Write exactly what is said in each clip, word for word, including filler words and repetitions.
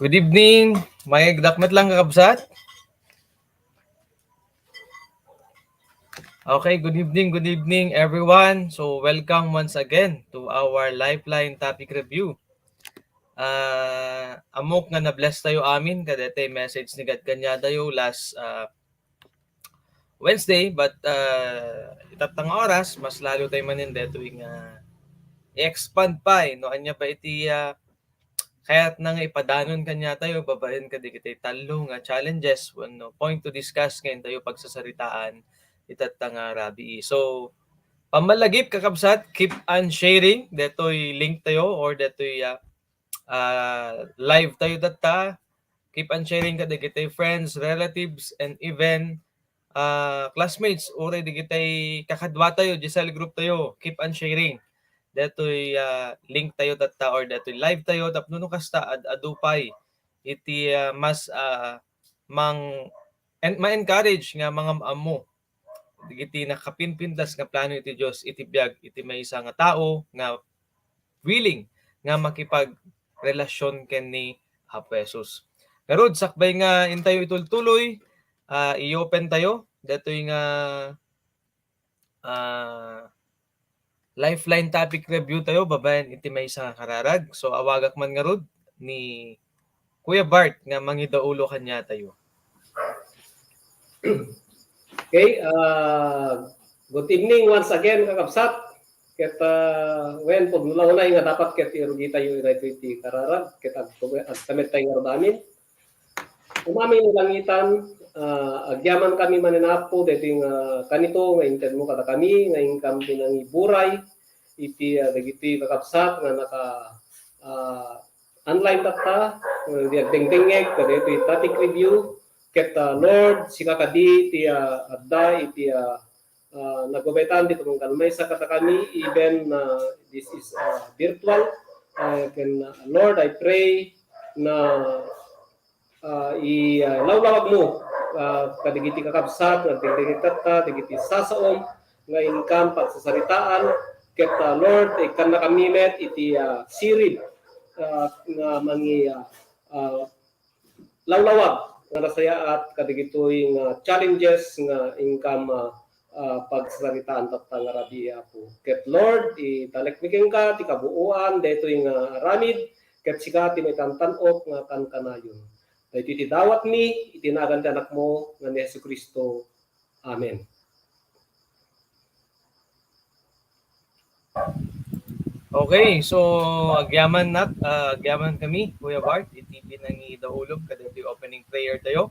Good evening. May dakmet lang, kakabsat. Okay, good evening, good evening, everyone. So, welcome once again to our Lifeline Topic Review. Ah, ammok nga na-bless tayo amin kadaytoy message ni God kaniatayo last, ah, Wednesday, but, ah, itatta nga oras, mas lalo tayo manen daytoy nga i-expand pa, eh, no? Ania ba iti, ah, kayatna nga ipadanon kaniatayo babaen kadagiti tallo nga challenges wenno point to discuss nga intayo pagsasaritaan itatta nga rabii. So, pammalagip, kakabsat, keep on sharing daytoy link tayo or daytoy, ah, ah, live tayo tatta. Keep on sharing kadagiti friends, relatives, and even, ah, classmates, uray dagiti kakadua tayo, di cell group tayo. Keep on sharing. Daytoy, ah, link tayo tatta or daytoy live tayo tapno no kasta ad-adu pay iti, ah, mas, ah, mang-, en-, ma-encourage nga mangam-ammo dagiti nakapinpintas nga plano iti Dios iti biag iti maysa nga tao nga willing nga makipagrelasyon ken ni Apo Jesus. Ngarud, sakbay nga intayo itultuloy, ah, i-open tayo daytoy nga, ah, Lifeline topic review tayo babaen iti maysa nga kararag. So, awagak man ngarud ni Kuya Bart nga mangidaulo kaniatayo. Okay, ah, good evening once again, kakabsat. Ket, ah, wen, pudno la unay nga dapat ket irugitayo daytoy ti kararag, ket ag-, agtamed tayo ngarud amin. Amami nga langitan, ah, agyaman kami manen, Apo, daytoy nga kanito nga intedmo kadakami nga inkam pinangiburay iti, ah, dagiti kakabsat nga naka, ah, online tatta, nga di agdengdengngeg kadaytoy topic review. Ket, ah, Lord, sika kadi ti, ah, adda iti, ah, ah, nagbabaytan ti tumunggal maysa kadakami, even, ah, this is, ah, virtual. Ah, ken, ah, Lord, I pray na, ah, i, ah, lawlawagmo, ah, kadagiti kakabsat nga agdengdengngeg tatta, dagiti sasaom nga inkam pagsasaritaan, ket, ah, Lord, ikkannakami met iti, ah, sirib, ah, nga mangi-, ah, ah, lawlawag nga nasayaat kadagitoy nga challenges nga inkam, ah, ah, pagsasaritaan tatta nga rabii, Apo. Ket Lord, italekmi kenka ti kabuoan daytoy nga aramid, ket sika ti maitantan-ok nga kankanayon. Daytoy ti dawatmi iti nagan ti Anakmo nga ni Jesu-Cristo. Amen. Okay, so agyaman nak, ah, agyaman kami, Kuya Bart, iti pinangidaulog kadaytoy opening prayer tayo.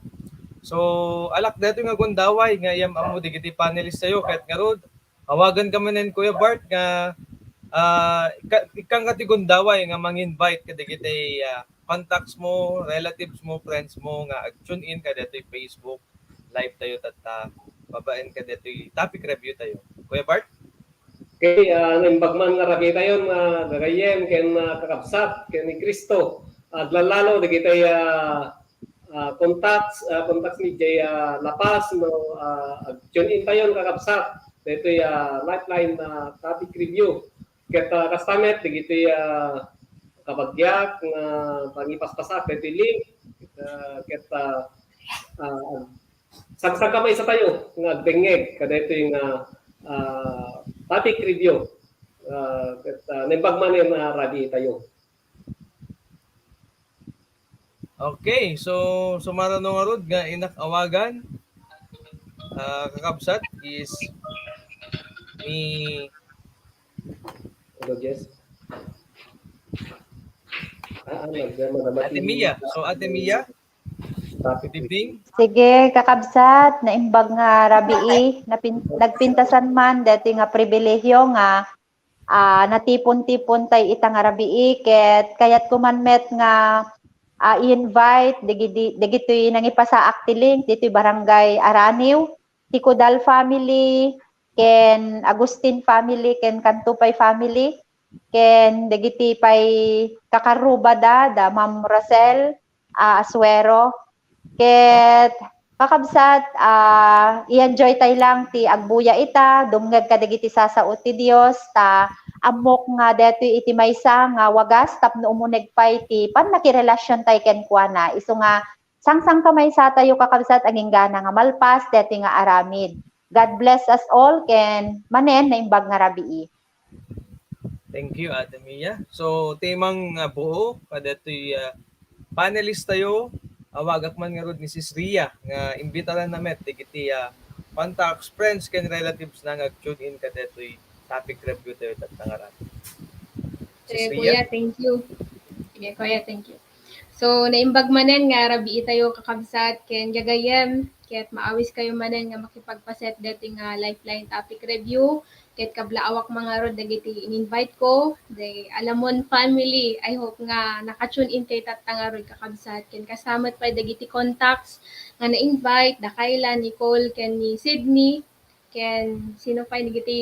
So, alak daytoy nga gundaway nga iyam-ammo dagiti panelist tayo, ket ngarud, awagan ka manen, Kuya Bart, nga, ah, ikka-, ikkan ka ti gundaway nga mang-invite kadagiti, ah, contacts mo, relatives mo, friends mo nga ag-tune in kadaytoy Facebook live tayo tatta, babaen kadaytoy topic review tayo. Kuya Bart? Okay, ah, naimbag man nga rabii tayo nga gagayyem ken, ah, kakabsat ken ni Cristo. Aglalalo dagiti, ah, ah, contacts, ah, contacts ni jay, ah, La Paz, no, ah, ag-tune in tayo, kakabsat. Daytoy, ah, Lifeline, ah, topic review. Ket, ah, kasta met dagiti, ah, kabagiak nga pangipaspasaak daytoy link. Ah, ket, ah, ah, sagsagkamaisa tayo nga agdengngeg kadaytoy nga, ah, topic review. Ah, ket, ah, naimbag manen nga rabii tayo. Okay, so sumarano ngarud nga innak awagan, ah, kakabsat, is ni Hello, Jess. Ah, ah, nag-, Ate Mia. So, Ate Mia, good evening. Sige, kakabsat, naimbag nga rabii, napin-, nagpintasan man daytoy nga pribilehiyo nga, ah, natipon-tipon tay ita nga rabii, ket kayatko man met nga, ah, i-invite dagidi-, dagitoy nangipasaak ti link, ditoy Barangay Araniw, ti Cudal family, ken Agustin family, ken Cantupay family, ken dagiti pay kakarrubada, da Ma'am Rosel, ah, Asuero. Ket, kakabsat, ah, i-enjoy tay lang ti agbuya ita, dumngeg kadagiti sasao ti Dios, ta ammok nga detoy iti maysa nga wagas tapno umuneg pay ti pannakirelasiontayo kenkuana. Isu nga sangsangkamaysatayo, kakabsat, aginggana nga malpas detoy nga aramid. God bless us all, ken manen naimbag nga rabii. Thank you, Ate Mia. So, timang nga buo kadetoy, ah, panelist tayo, awagak man ngarud ni Sis Ria nga imbitaran na met dagiti, ah, contacts, friends, ken relatives na nga ag-tune in kadetoy topic review tayo tatta nga aramid. Sis Eh, Ria? Kuya, thank you. Sige, Kuya, thank you. So, naimbag manen nga rabii tayo, kakabsat, ken gagayyem, ket maawis kayo manen nga makipagpaset deti nga Lifeline topic review, ket kablaawak man ngarud dagiti in-invite ko, the Alamon family. I hope nga naka-tune in kayo tatta ngarud, kakabsat, ken kasta met pay dagiti contacts nga na-invite, da Kayla, Nicole, ken ni Sydney, ken sino pay dagiti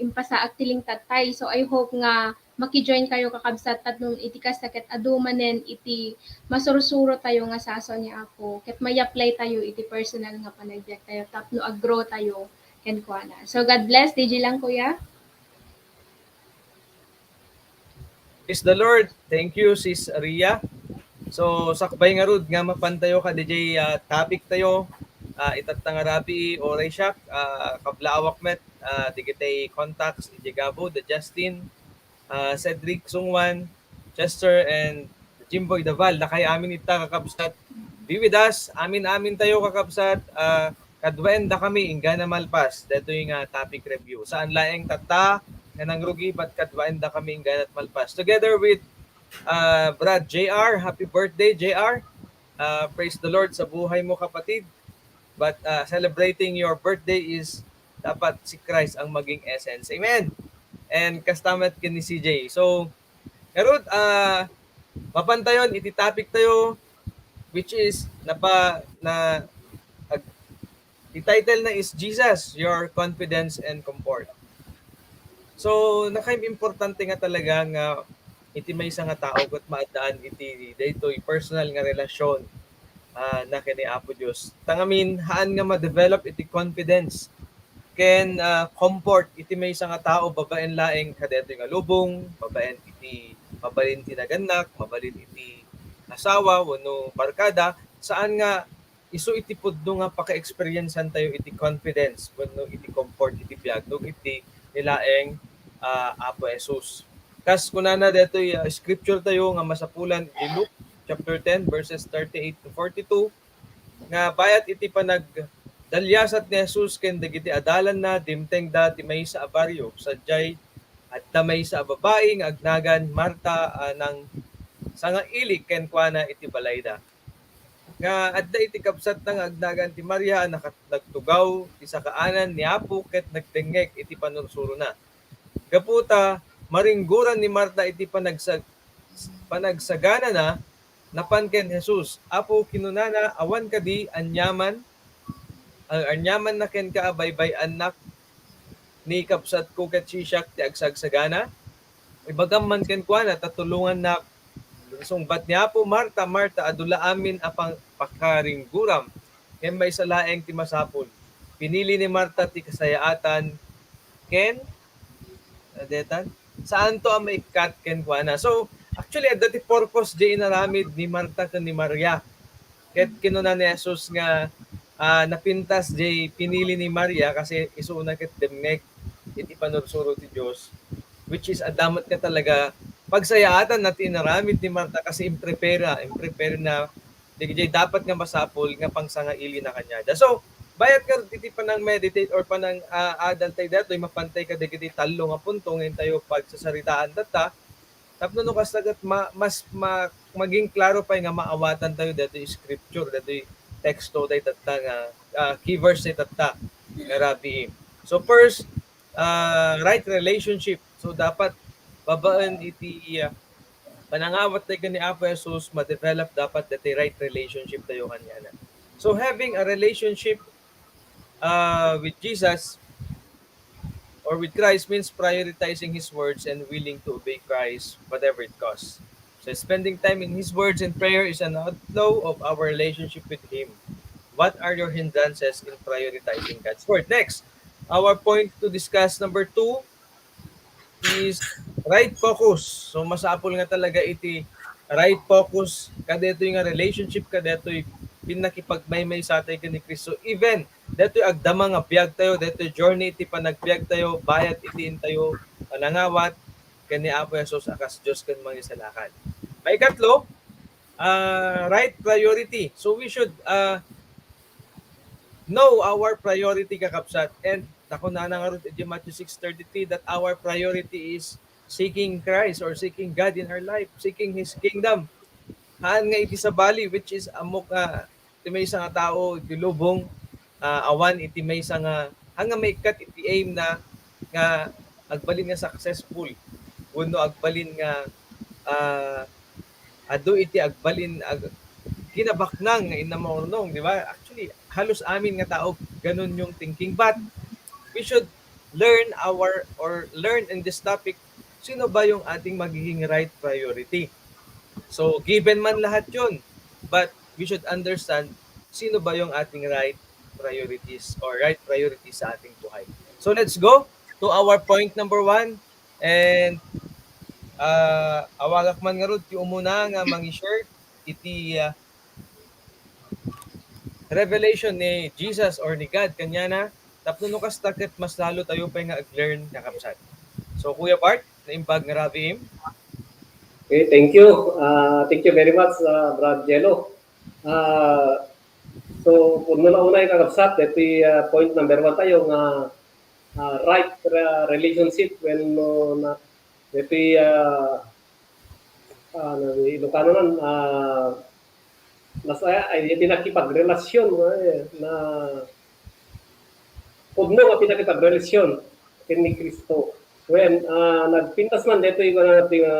impasaak ti link tattay. So, I hope nga maki-join kayo, kakabsat, tapno iti kasta ket adu manen iti masursuro tayo nga sasaw ni Apo, ket may-apply tayo iti personal nga panagbiag tayo tapno ag-grow tayo kenkuana. So, God bless. D J lang, Kuya. Praise the Lord. Thank you, Sis Ria. So, sakbay ngarud nga mapan tayo kadijay, ah, topic tayo. Ah, itatta nga rabii, uray siak, ah, kablaawak met, ah, dagiti contacts, D J Gabo, the Justin, ah, Cedric Sungwan, Chester, and Jimboy Daval. Dakay amin ita, kakabsat. Be with us. Amin-amin tayo, kakabsat. Ah, kaduaen da kami inggana malpas detoy nga topic review. Saan laeng tatta nga nangrugi, but kaduaen da kami inggana malpas. Together with, ah, Brad J R. Happy birthday, J R. Ah, praise the Lord sa buhay mo, kapatid. But, ah, celebrating your birthday is dapat si Christ ang maging essence. Amen. And kasta met ken ni C J. So, ngarud, ah, mapan tayon iti topic tayo, which is napa-, na, ag-, the title na is Jesus, Your Confidence and Comfort. So, nakaimportante nga talaga nga iti maysa nga tao ket maaddaan iti daytoy personal nga relasyon, ah, na ken ni Apo Dios. Tangamin, haan nga ma-develop iti confidence ken, ah, comfort iti maysa nga tao babaen laeng kadaytoy nga lubong, babaen iti mabalin ti nagannak, mabalin iti asawa wenno barkada, saan nga isu iti pudno nga paka-experiencean tayo iti confidence wenno iti comfort iti biag no iti ni laeng, ah, Apo Jesus. Kas kunana daytoy, ah, scripture tayo nga masapulan iti Luke chapter ten, verses thirty-eight to forty-two, nga bayat iti panagdaliasat ni Jesus ken dagiti adalanna, dimtengda ti maysa a barrio. Sadiay, adda maysa a babai nga agnagan Marta a nangsangaili kenkuana iti balayda. Nga adda iti kabsatna nga agnagan ti Maria a nakat-, nagtugaw ti sakaanan ni Apo ket nagdengngeg iti panursurona. Gapu ta maringguran ni Marta iti panagsag-, panagsaganana, napan ken Jesus. Apo, kinunana, awan kadi aniaman, a-, aniaman na kenka a baybay-annak ni kabsatko ket siak ti agsagsagana? Ibagam man kenkuana ta tulongannak. Sungbat ni Apo, Marta, Marta, adu la amin a pang-, pakaringguram, ken maysa laeng ti masapul. Pinili ni Marta ti kasayaatan ken, ah, detan, saanto a maikkat kenkuana. So, actually, adda ti purpose di inaramid ni Marta ken ni Maria. Ket kinuna ni Jesus nga, ah, napintas di pinili ni Maria kasi isuna ket demngeg iti panursuro ti Dios, which is adda met nga talaga pagsayaatan na ti inaramid ni Marta kasi imprepare, imprepare na dagiti dapat nga masapul nga pangsangaili na kaniada. So, bayat nga iti panang-meditate or panang, ah, adal tayo datoy, mapantay kadagiti tallo nga punto nga intayo pagsasaritaan tatta, tapno no kasta ket ma-, mas ma-, maging klaro pay nga maawatan tayo datoy scripture, datoy teksto tayo tatta nga, ah, key verse tayo tatta nga rabii. So first, ah, right relationship. So dapat babaen iti, ah, panangawat tayo ken ni Apo Jesus, ma-develop dapat dati right relationship tayo kaniana. So having a relationship, ah, with Jesus or with Christ means prioritizing His words and willing to obey Christ whatever it costs. So spending time in His words and prayer is an outflow of our relationship with Him. What are your hindrances in prioritizing God's word? Next, our point to discuss number two, is right focus. So, masapul nga talaga iti right focus kadaytoy nga relationship, kadaytoy pinakipagmaymaysa tayo ken ni Cristo. Even daytoy agdama nga biag tayo, daytoy journey iti panagbiag tayo, bayat iti intayo panangawat ken ni Apo Jesus a kas Dios ken Mangisalakan. Maikatlo, ah, right priority. So we should, ah, know our priority, kakabsat. And nakunana ngarud iti Matthew six thirty-three that our priority is seeking Christ or seeking God in our life, seeking His kingdom. Haan nga iti sabali, which is ammok nga ti maysa nga tao iti lubong, ah, awan iti maysa nga, haan nga maikkat iti aim na nga agbalin nga successful wenno agbalin nga, ah, adu iti agbalin ag-, kinabaknang nga inna maurnong, di ba? Actually, halos amin nga tao ganun yung thinking. But we should learn our, or learn in this topic, sino ba yung ating magiging right priority? So, given man lahat yun, but we should understand sino ba yung ating right priorities or right priorities sa ating buhay. So, let's go to our point number one. And, ah, awagak man ngarud ti umuna nga mangi-share iti, ah, revelation ni Jesus or ni God kaniana, tapno no kasta ket mas lalo tayo pay nga ag-learn, kakabsat. So, Kuya Bart, naimbag nga rabiim. Okay, thank you. Ah, thank you very much, ah, Brad Jello. Ah, so, pudno la unay, kakabsat, iti, ah, point number one tayo nga, ah, right, ah, relationship wenno na, iti, ah, ah, ano, Ilocano nan, ah, nasa, ay, pinakipagrelasyon, eh, na pudno nga pinakipagrelasyon ken ni Cristo. When, ah, nagpintas man daytoy nga, nga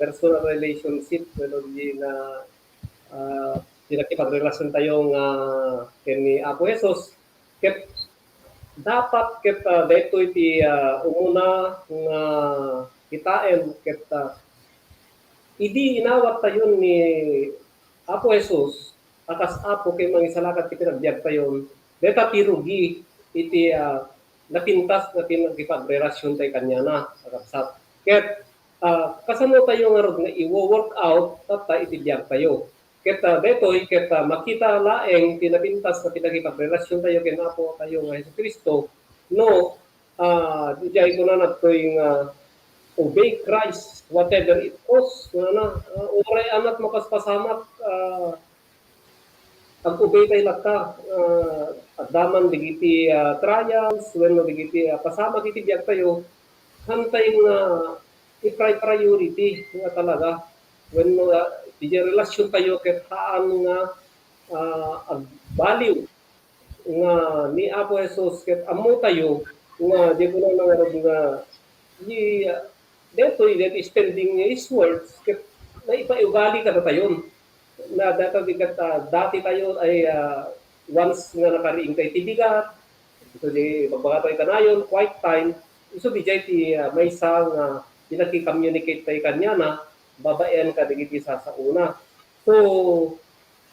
personal relationship, wenno di na, ah, pinakipagrelasyon tayo nga ken ni Apo Jesus, ket dapat ket, ah, daytoy ti, ah, umuna nga kitaen ket, ah, idi inawat tayo ni Apo Jesus a kas Apo ken Mangisalakan ti panagbiag tayo, dayta ti rugi iti, ah, napintas nga panagkipagrelasion tayo kaniana, kakabsat. Ket, ah, kasano tayo ngarud nga iwo-work out tatta iti biag tayo? Ket, ah, daytoy ket, ah, makita laeng ti napintas nga panagkipagrelasion tayo ken Apo tayo nga Jesu-Cristo no, ah, diay kunana daytoy nga, "Obey Christ, whatever it costs," kunana, ah, uray anat mapaspasamak, ah, ag-obey tayo latta, ah, adda man dagiti, ah, trials, wenno dagiti, ah, pasamak iti biag tayo, hantay nga i-pri-, priority nga talaga, wenno, ah, iti relasion tayo ket haan nga, ah, agbaliw nga ni Apo Jesus ket ammo tayo nga di ko na nangarod nga di, ah, detoy, detoy spending his words ket naipaiugali kadatayon. Na data di ket, ah, dati tayo ay, ah, once nga nakariing tayo ti bigat, so di pagbaga tayo kanayon, quiet time, isu di jay ti, ah, maysa nga pinaki-communicate tayo kaniana babaen kadagiti sasaona. So,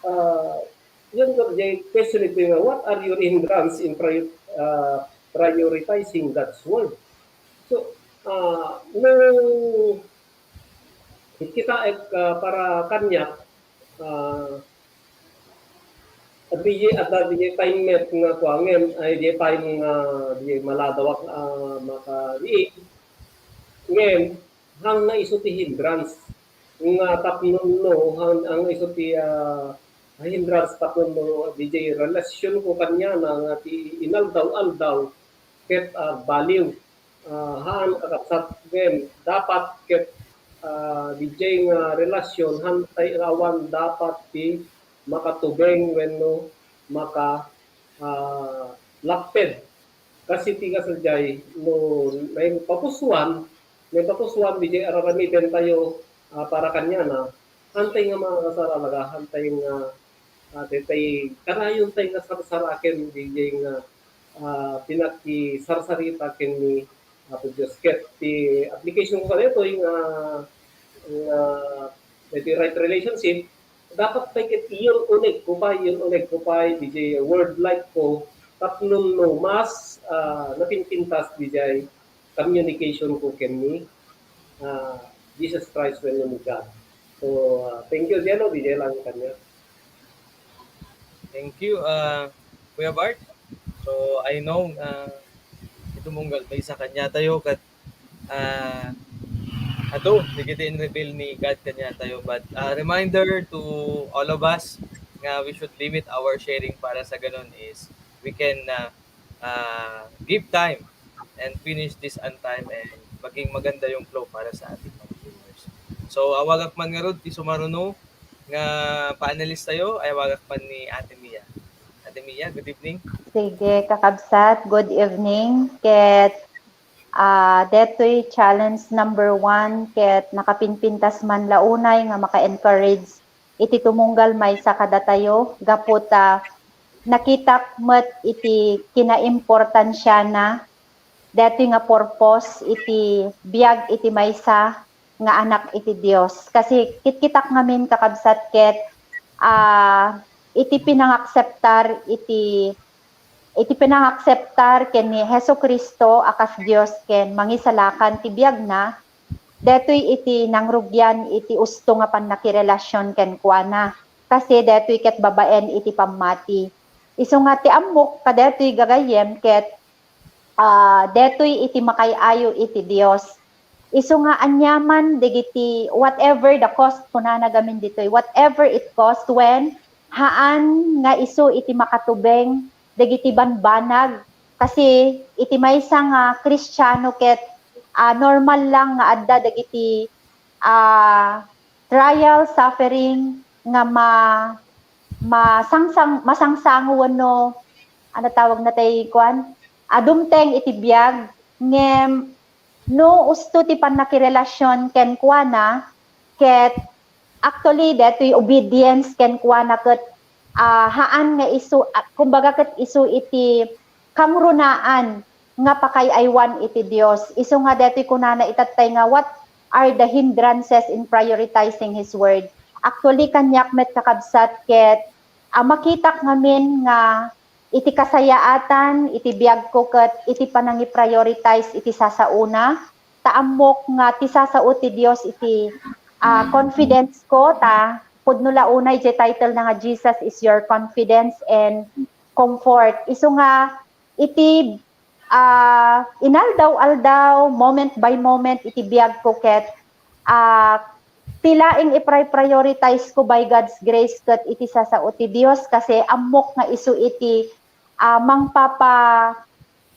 ah, yun ko, jay question ito nga, what are your hindrance in prior-, ah, prioritizing God's word? So, ah, no, kita, eh, ah, para kaniak, ah, adda, adda di time met nga kuangen, ay di time nga di maladawak, ah, makariing. Ngen, hang na isu ti hindrance nga tapno no, hang, hang isu ti, ah, hindrance tapno no, di jay relasion ko kaniana nga ti inaldaw-aldaw ket, ah, baliw. Ah, haan kakabsat ken dapat ket, ah, di jay nga relasion, hantay awan dapat ti makatubeng wenno maka, ah, lapped. Kasi ti kasla jay, no, naipapusuan, naipapusuan, di jay araramiden tayo, ah, para kaniana, hantay nga makasaralaga, hantay nga, ah, daytay, kanayon tayo nga sarsaraken, di jay nga, ah, pinakisarsarita ken ni Apo Dios. Ket ti application ko kadaytoy nga, nga, daytoy right relationship, dapat pay ket iyon uneg ko pay, iyon uneg ko pay, di jay word like ko, tapno no mas, ah, napinpintas di jay, communication ko kenni, ah, Jesus Christ wenno ni God. So, ah, thank you, Jello. Di lang kanya. Thank you, uh, Kuya Bart. So, I know, uh, iti tumunggal maysa kaniatayo ket, uh, adu dagiti in-reveal ni God kaniatayo. But, uh, reminder to all of us nga we should limit our sharing para sa ganun is we can, uh, uh, give time and finish this on time and maging maganda yung flow para sa ating mga viewers. So, awagak man ngarud ti sumaruno nga panelist tayo, ay awagak man ni Ate Mia. Ate Mia, good evening. Sige, kakabsat, good evening. Ket, ah, detoy challenge number one, ket nakapinpintas man la unay nga maka-encourage iti tumunggal maysa kadatayo, gapu ta nakitak met iti kinaimportansiana detoy nga purpose iti biag iti maysa nga anak iti Dios. Kasi kitkitak ngamin, kakabsat, ket, ah, iti pinangakseptar iti, iti pinangakseptar ken ni Jesu-Cristo a kas Dios ken Mangisalakan ti biagna, detoy iti nangrugian iti usto nga pannakirelasion kenkuana. Kasi detoy ket babaen iti pammati. Isu nga ti ammok kadetoy gagayyem ket, ah, detoy iti makaay-ayo iti Dios. Isu nga aniaman dagiti whatever the cost, kunana gamin ditoy, whatever it cost, when haan nga isu iti makatubeng dagiti banbanag. Kasi iti maysa nga Kristiano ket, ah, normal lang nga adda dagiti, ah, trial, suffering nga ma-, masangsang-, masangsango wenno, ano tawag na tay kuan? Ah, dumteng iti biag, ngem no usto ti pannakirelasion kenkuana, ket actually, detoy obedience kenkuana ket, ah, haan nga isu, ah, kumbaga ket isu iti kangrunaan nga pakaay-aywan iti Dios. Isu nga detoy kunana itattay nga, what are the hindrances in prioritizing His Word? Actually, kaniak met, kakabsat, ket, ah, makitak ngamin nga iti kasayaatan iti biagko ket iti panangi-prioritize iti sasaona, ta ammok nga ti sasao ti Dios iti, ah, confidence ko, ta pudno la unay diay title na nga Jesus is your confidence and comfort. Isu nga iti, ah, inaldaw-aldaw, moment by moment iti biagko ket, ah, ti laeng ipri-prioritize ko by God's grace ket iti sasao ti Dios, kasi ammok nga isu iti, ah, mangpapa-,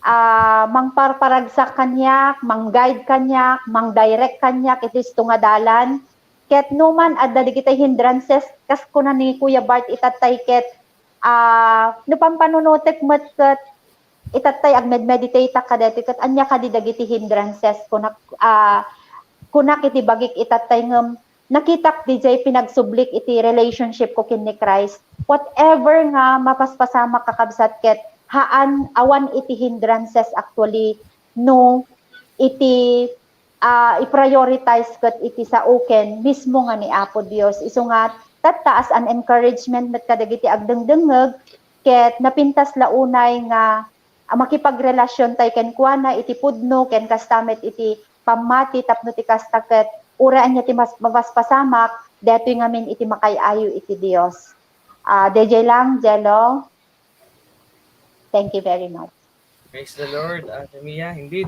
ah, mangparparagsak kaniak, mang-guide kaniak, mang-direct kaniak iti usto nga dalan. Ket no man adda dagiti hindrances, kas kuna ni Kuya Bart itattay ket, ah, no pampanunotek met ket itattay agmed-meditate-ak kadaytoy ket ania kadi dagiti hindrances, kunak, ah, kunak iti bagik itattay ngem nakitak diay pinagsublik iti relationship ko ken ni Christ. Whatever nga mapaspasamak, kakabsat, ket haan, awan iti hindrances actually no iti, ah, i-prioritize ket iti sao ken mismo nga ni Apo Dios. Isu nga tatta as an encouragement met kadagiti agdengdengngeg ket napintas la unay nga, ah, makipagrelasion tay kenkuana iti pudno ken kasta met iti pammati tapno ti kasta ket uray ania ti mas-, mapaspasamak, detoy ngamin iti makaay-ayo iti Dios. Ah, D J lang, Jello. Thank you very much. Praise the Lord, Ate Mia. Indeed,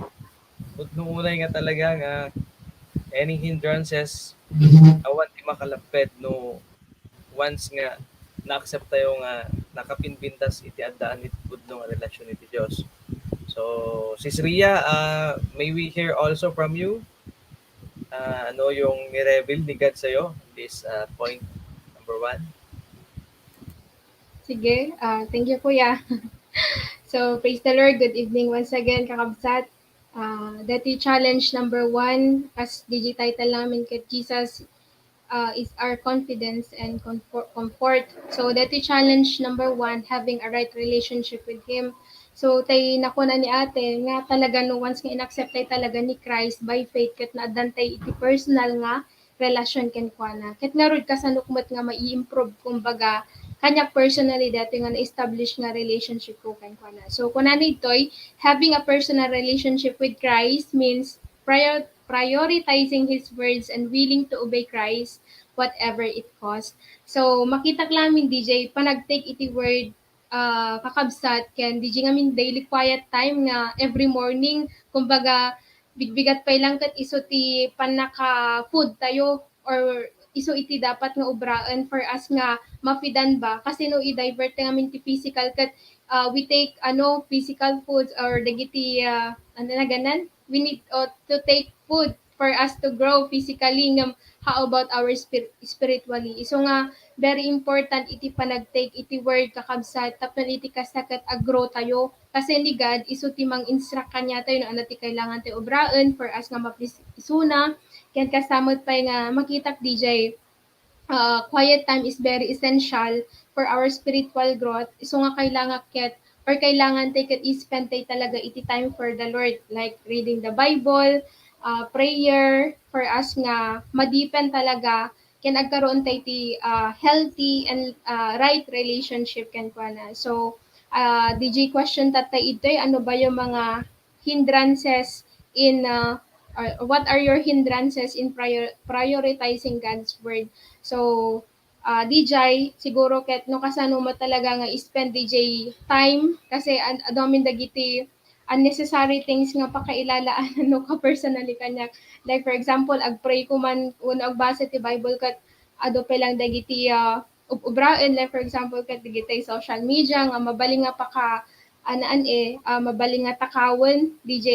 pudno unay nga talaga nga any hindrances, awan ti makalapped no once nga na-accept tayo nga nakapinpintas iti addaan iti pudno nga relasyon iti Dios. So, Sis Ria, ah, may we hear also from you? Ah, ano yung ni-reveal ni God sa'yo? This, ah, point number one. Sige, ah, thank you, Kuya. So, praise the Lord. Good evening once again, kakabsat. Ah, dati challenge number one, as D J title namin ket Jesus, ah, is our confidence and comfor-, comfort. So, dati challenge number one, having a right relationship with Him. So, tay nakuna ni ate nga talaga no once nga inaccept tay talaga ni Christ by faith, ket naaddan tay iti personal nga relasyon kenkuana. Ket ngarud, kasanok met nga mai-improve, kumbaga, kaniak personally daytoy nga na-establish nga relationship ko kenkuana. So, kunana ditoy, having a personal relationship with Christ means prior-, prioritizing His words and willing to obey Christ whatever it costs. So, makitak lamin, D J, panagtake iti word, ah, kakabsat, ken D J ngamin daily quiet time nga every morning, kumbaga, bigbigat pay lang ket isu ti pannaka-food tayo or isu iti dapat nga obraen for us nga mapidan ba. Kasi no i-divert ta ngamin ti physical ket, ah, we take, ano, physical foods or dagiti, ah, ano na ganan? We need, uh, to take food for us to grow physically ngem how about our spir-, spiritually? Isu nga very important iti panagtake iti word kakabsat tapno iti kasta ket a-grow tayo. Kasi ni God, isu ti mang-instruct kaniatayo no ania ti kailangan tayo obraen for us nga maplis-, isuna. Ken kasta met pay nga makitak, D J, uh, quiet time is very essential for our spiritual growth. Isu nga kailangan ket, or kailangan tayo ket i-spend tayo talaga iti time for the Lord, like reading the Bible, uh, prayer, for us nga ma-deepen talaga ken agkaroon tayo iti, uh, healthy and, uh, right relationship kenkuana. So, uh, D J, question tatta itoy, ano ba yung mga hindrances in, uh, or what are your hindrances in prior-, prioritizing God's word? So, uh, D J, siguro ket no kasano mo talaga nga i-spend, D J, time kasi an-, adu amin dagiti unnecessary things nga pakailalaanan no ka personally kaniak. Like, for example, agpray ko man wenno agbasa ti Bible ket adu pay lang dagiti, ah, ub-ubraen. Like, for example, ket dagiti social media nga mabalin nga paka-, anaan, eh, ah, mabalin nga takawen, D J,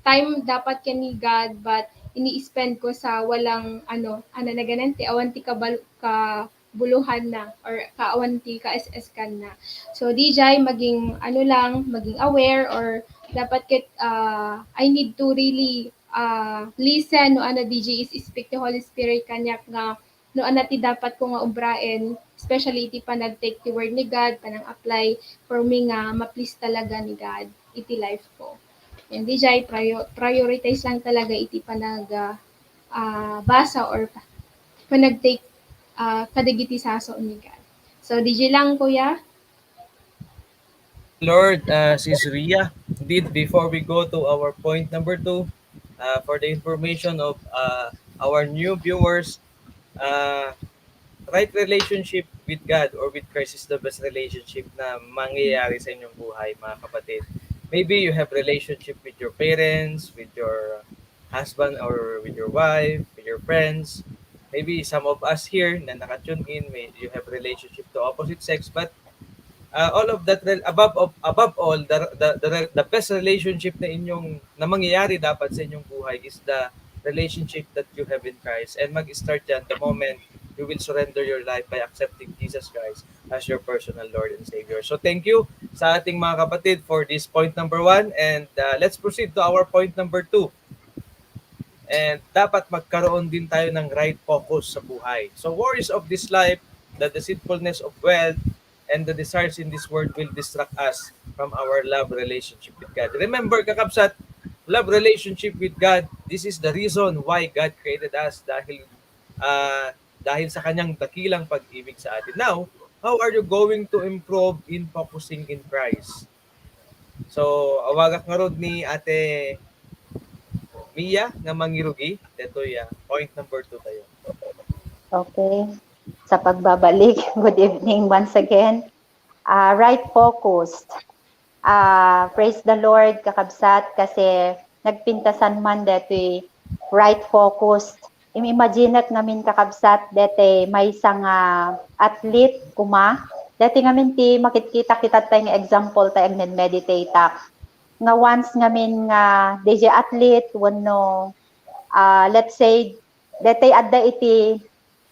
time dapat ken ni God, but ini-spend ko sa walang, ano, ano na ganan, ti awan ti kabal-, ka-, buluhanna or kaawan ti ka-S S kanna. So, D J, maging ano lang, maging aware or dapat ket, ah, I need to really, ah, listen no ano D J is speak ti Holy Spirit kaniak nga no ano ti dapat ko nga ubraen, especially iti panag-take ti word ni God, panang-apply for me nga ma-please talaga ni God iti life ko. And D J, prior-, prioritize lang talaga iti panag-, ah, ah, basa or pa-, panag-take, ah, kadagiti sasaw ni God. So, D J lang, kuya. Lord, uh, Sis Ria, indeed, before we go to our point number two, uh, for the information of, uh, our new viewers, uh, right relationship with God or with Christ is the best relationship na mangyayari sa inyong buhay, mga kapatid. Maybe you have relationship with your parents, with your husband or with your wife, with your friends. Maybe some of us here na naka-tune in, may, you have relationship to opposite sex, but, uh, all of that, rel-, above of, above all, the, the, the, the best relationship na inyong, na mangyayari dapat sa inyong buhay is the relationship that you have in Christ. And mag-start yan the moment you will surrender your life by accepting Jesus Christ as your personal Lord and Savior. So thank you sa ating mga kapatid for this point number one. And, uh, let's proceed to our point number two. And dapat magkaroon din tayo ng right focus sa buhay. So worries of this life, the deceitfulness of wealth, and the desires in this world will distract us from our love relationship with God. Remember, kakabsat, love relationship with God, this is the reason why God created us, dahil, ah, dahil sa kanyang dakilang pag-ibig sa atin. Now, how are you going to improve in focusing in Christ? So, awagak ngarud ni Ate Mia nga mangirugi. Detoy, ah, point number two tayo. Okay. Sa pagbabalik, good evening once again. Ah, right focused. Ah, praise the Lord, kakabsat, kasi nagpintasan man detoy right focused. Im-, imaginek ngamin, kakabsat, detoy maysa nga athlete koma. Detoy ngamin ti makitkita kita tayo nga example tayo agmed-meditate ak. Nga once ngamin nga D J athlete, wenno, ah, let's say, detoy adda iti,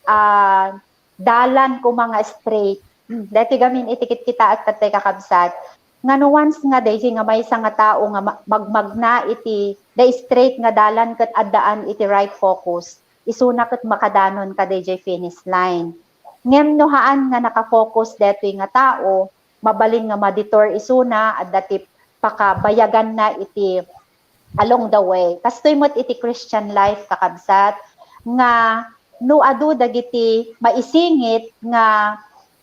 ah, dalan koma nga straight. Hmm, detoy gamin iti kitkitaek tattay, kakabsat, nga no once nga daydi nga maysa nga tao nga ma-, magmagna iti the straight nga dalan ket addaan iti right focus, isuna ket makadanon kadaydi finish line. Ngem no haan nga naka-focus detoy nga tao, mabalin nga ma-detour isuna, adda ti pakabayaganna iti along the way. Kastoy met iti Christian life, kakabsat, nga no adu dagiti maisingit nga,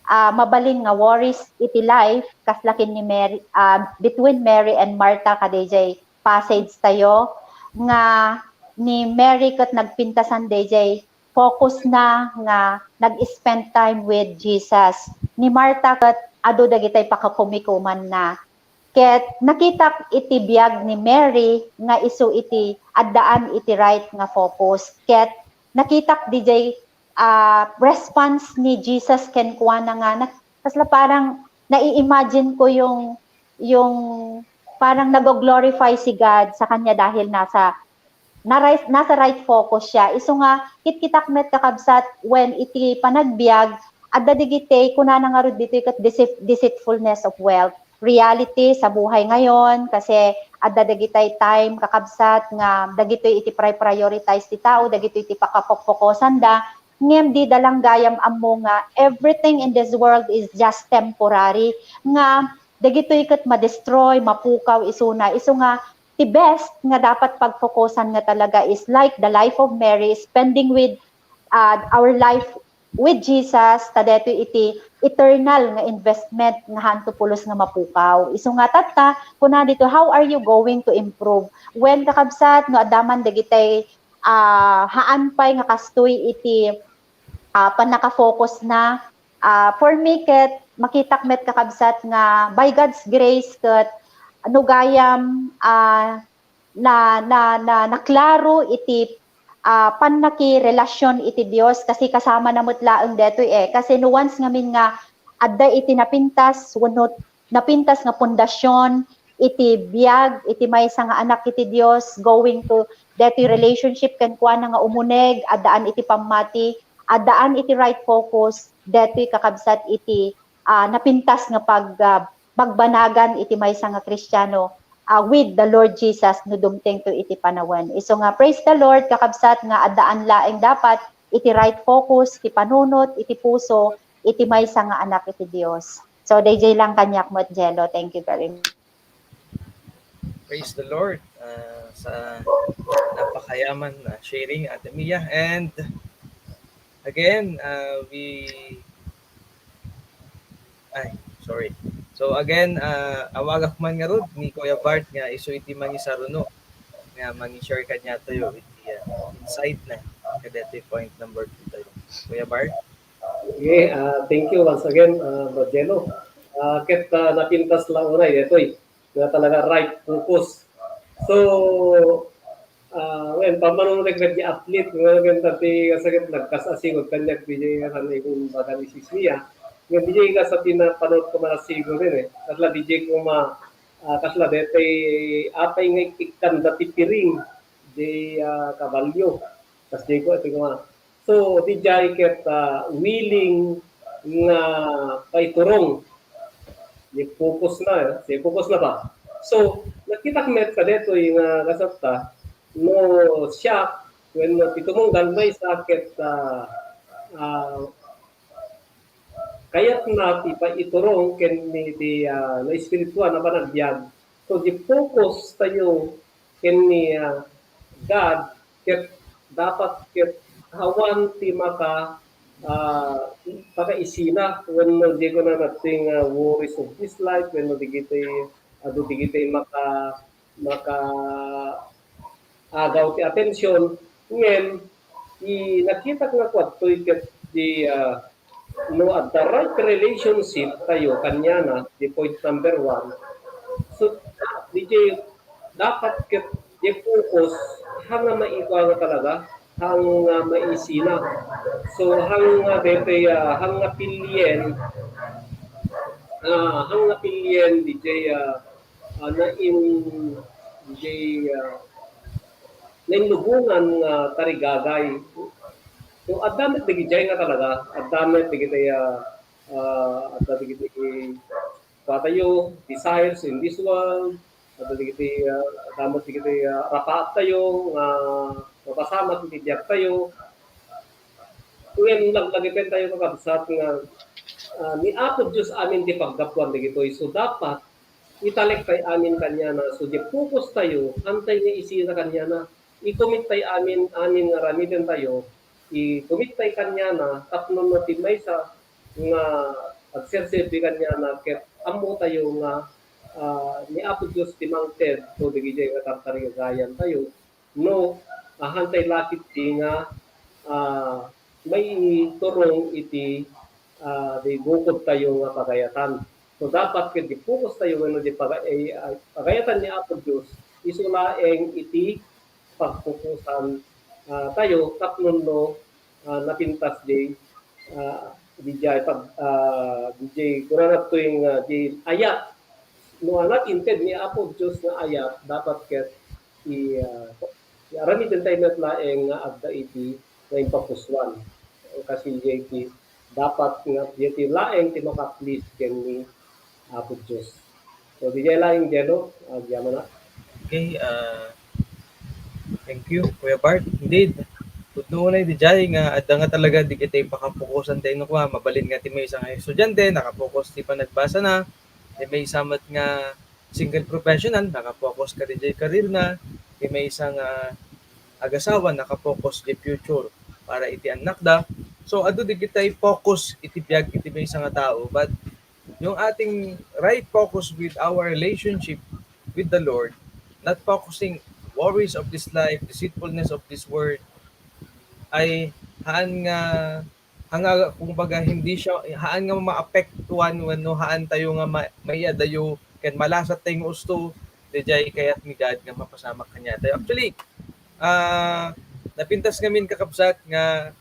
ah, mabalin nga worries iti life, kasla ken ni Mary, ah, between Mary and Martha kadayjay passage tayo, nga ni Mary ket nagpintasan dayjay focus na nga nag-spend time with Jesus. Ni Martha ket adu dagitay pakakumikumanna. Ket nakitak iti biag ni Mary nga isu iti addaan iti right nga focus. Ket nakitak dijay, ah, response ni Jesus kenkuana nga na-, kasla parang nai-imagine ko yung, yung parang nag-glorify si God sa kanya dahil nasa na right, nasa right focus siya. Isu nga, kitkitak met kakabsat, when iti panagbiag, adda digiti, kunana ngarud ditoy ket deceit-, deceitfulness of wealth. Reality sa buhay ngayon, kasi adda dagitay time, kakabsat, nga dagitoy iti pri-, prioritize ti tao, dagitoy iti pakapokpokosanda, ngem dida lang gayam ammo nga everything in this world is just temporary, nga dagitoy ket ma-destroy, mapukaw isuna. Isu nga, ti best nga dapat pagfokusan nga talaga is like the life of Mary, spending with, uh, our life with Jesus, ta detoy iti eternal nga investment nga hanto pulos nga mapukaw. Isu nga tatta, kuna dito, how are you going to improve? When kakabsat, no, adda man dagitay, ah, haan pay nga kastoy iti, ah, pannakafocus na, ah, for me ket makitak met kakabsat nga by God's grace ket no gayam, ah, na, na, na, naklaro iti, ah, pannakirelasyon iti Dios kasi kasama na met laeng detoy, eh. Kasi no once ngamin nga adda iti napintas wenno napintas nga pundasyon iti biag iti maysa nga anak iti Dios, going to detoy relationship kenkuana nga umuneg, addaan iti pammati, addaan iti right focus, detoy kakabsat iti, ah, napintas nga pag-, ah, pagbanagan iti maysa nga Kristiano, ah, with the Lord Jesus no dumtengto iti panawen. Isu nga, praise the Lord, kakabsat, nga addaan laeng dapat iti right focus, ti panunot, iti puso, iti maysa nga anak iti Dios. So, dayjay lang kaniak met, Jello. Thank you very much. Praise the Lord, ah, sa napakayaman na sharing, Ate Mia. And again, ah, we, ay, sorry. So again, ah, awagak man ngarud ni Kuya Bart nga isu iti mangisaruno nga mangi-share kaniatayo iti, ah, insight na. Kadeti point number two tayo. Kuya Bart? Okay, ah, thank you once again, ah, Bro Jello. Ah, ket, ah, napintas la unay detoy nga talaga right focus. So, ah, wen, pammanuneg met di athlete, nga wen, dati nga sakit nagkas-asigod kaniak, di jay, ano, imbaga ni Sis Mia. Nga di jay nga sa pinapanot ko manasigod din, eh. Kasla di jay ko ma-, ah, kasla detoy, apay nga ikkanda ti piring, di, ah, kabalyo. Kas jay ko, ito nga, So, dijay ket, ah, willing nga paiturong. Di focus na, eh. Di focus na ba? So, nakitak met kadetoy nga kasatta, no siak, wenno ti tumunggal maysa ket, ah, ah, kayatna ti paiturong ken ni ti, ah, no espirituan a panagbiag. So, di focus tayo ken ni, ah, God, ket dapat ket awan ti maka, ah, makaisina wenno di ko na nothing, ah, worries of this life wenno digiti, adu digiti maka, maka agaw ti attention. Ngem, i-, nakitak nga kuadtoy ket di, ah, no adda right relationship tayo kaniana, di point number one. So, di jay dapat ket di focus, haan nga maikua nga talaga, haan nga maisina. So, haan nga dete, ah, haan nga pilien, ah, haan nga pilien, di jay, ah, ah, nain-, di jay, ah, nainlubongan nga tarigagay. So, adda met dagijay nga talaga, adda met dagiti, ah, ah, adda dagiti kuatayo, desires in this world, adda dagiti, ah, adda met dagiti, ah, rapaat tayo nga mapasamak iti biag tayo. Ngem laglagipentayo, kakabsat, nga, ah, ni Apo Dios amin ti paggapuan dagitoy. So, dapat italek tay amin kaniana. So, di focus tayo, haan tay nga isina kaniana. I-commit tay amin, amin nga aramiden tayo, i-commit tay kaniana, tapno no ti maysa nga agserserbi kaniana ket ammotayo nga, ah, ni Apo Dios ti mangted to dagiti nga tartarigagayantayo. No, ahan tay lakip di nga, ah, maiturong iti, ah, di bukodtayo nga pagayatan. So, dapat ket di focus tayo wenno di paga-, eh, ah, pagayatan ni Apo Dios, isu laeng iti pagpupusan, ah, tayo tapno no, ah, napintas di, ah, di jay pag, ah, di jay kunana toy nga di ayat. No, anak inted ni Apo Dios nga ayat, dapat ket i, ah, i aramiden tayo met laeng nga adda iti nga impapusuan. Kasi jay ti dapat nga, jay ti laeng ti maka-please ken ni Apo Dios. So, di jay laeng, Jelo, agyamanak. Okay, ah, thank you, Kuya Bart. Indeed, pudno unay di jay nga adda nga talaga di kita pakapukusan tayo no kua, mabalin nga ti maysa nga estudiante, nakapokus ti panagbasa na, ti maysa met nga single professional, nakapokus ka di jay career na, ti maysa nga agasawa, nakapokus di future para iti annakda. So, adu di kita focus iti biag iti maysa nga tao, but yung ating right focus with our relationship with the Lord, not focusing worries of this life, deceitfulness of this world, ay haan nga, nga kumbaga, hindi siya, haan nga maapektuan wenno haan tayo nga ma-, maiadayo ken malasat tayo nga usto, di jay kayat ni God nga mapasamak kaniatayo. Actually, ah, napintas ngamin, kakabsat, nga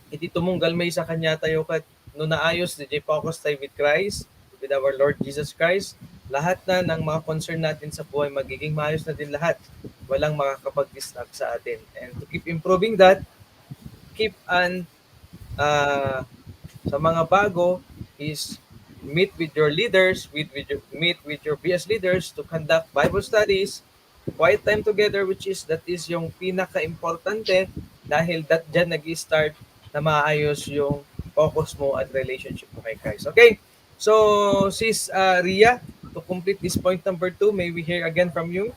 iti tumunggal maysa kaniatayo ket no naayos, di jay focus tayo with Christ, with our Lord Jesus Christ, lahat na ng mga concern natin sa buhay, magiging maayos na din lahat. Walang makakapag-distract sa atin. And to keep improving that, keep on, ah, sa mga bago is meet with your leaders, with, with your, meet with your B S leaders to conduct Bible studies, quiet time together, which is, that is yung pinaka-importante dahil that dyan nag-i-start na maayos yung focus mo at relationship mo kay Christ. Okay? So, Sis, ah, Ria, to complete this point number two, may we hear again from you?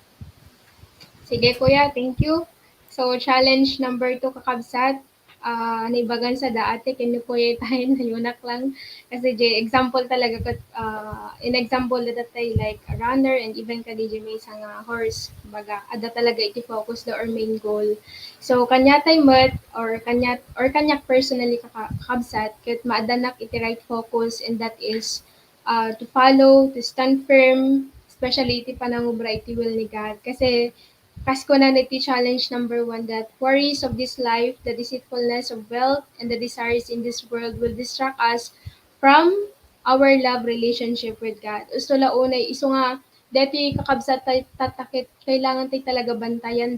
Sige, Kuya. Thank you. So, challenge number two, kakabsat. Ah, naibagan sa dati, ken ni Kuya tayo, nayunak lang. Kasi, jay, example talaga, ket, ah, in example, data tayo, like, a runner, and even kadi, jay, maysa nga horse, baga, adda talaga iti focus da or main goal. So, kaniatay met, or kaniat-, or kaniak personally, kaka-, kakabsat, ket maaddanak iti right focus, and that is, uh, to follow, to stand firm, especially iti panangubra iti will ni God. Kasi, kas kunana iti challenge number one, that worries of this life, the deceitfulness of wealth, and the desires in this world will distract us from our love relationship with God. Usto la unay, isu nga, deti kakabsat tay-, tatakit, kailangan tay talaga bantayan,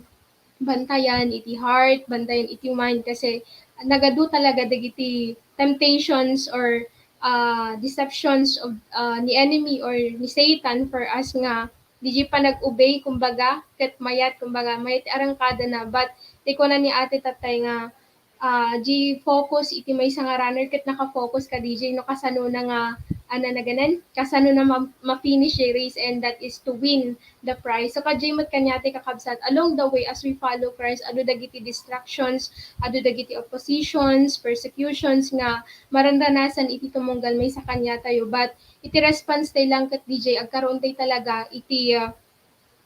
bantayan iti heart, bantayan iti mind, kasi nagadu talaga dagiti temptations or, ah, deceptions of, ah, ni enemy or ni Satan for us nga di jay panag-obey, kumbaga, ket mayat, kumbaga, mayat ti arangkada na. But, ti kuna ni Ate Tatay nga, ah, di focus iti maysa nga runner ket naka-focus ka di jay no kasano na nga, ano na ganan, kasano na ma-, ma-finish jay race, and that is to win the prize. So, kadi met kaniatay, kakabsat, along the way as we follow Christ, adu dagiti distractions, adu dagiti oppositions, persecutions nga maranranasan iti tumunggal maysa kaniatayo. But iti response tay lang ket di jay agkaroon tay talaga iti, ah,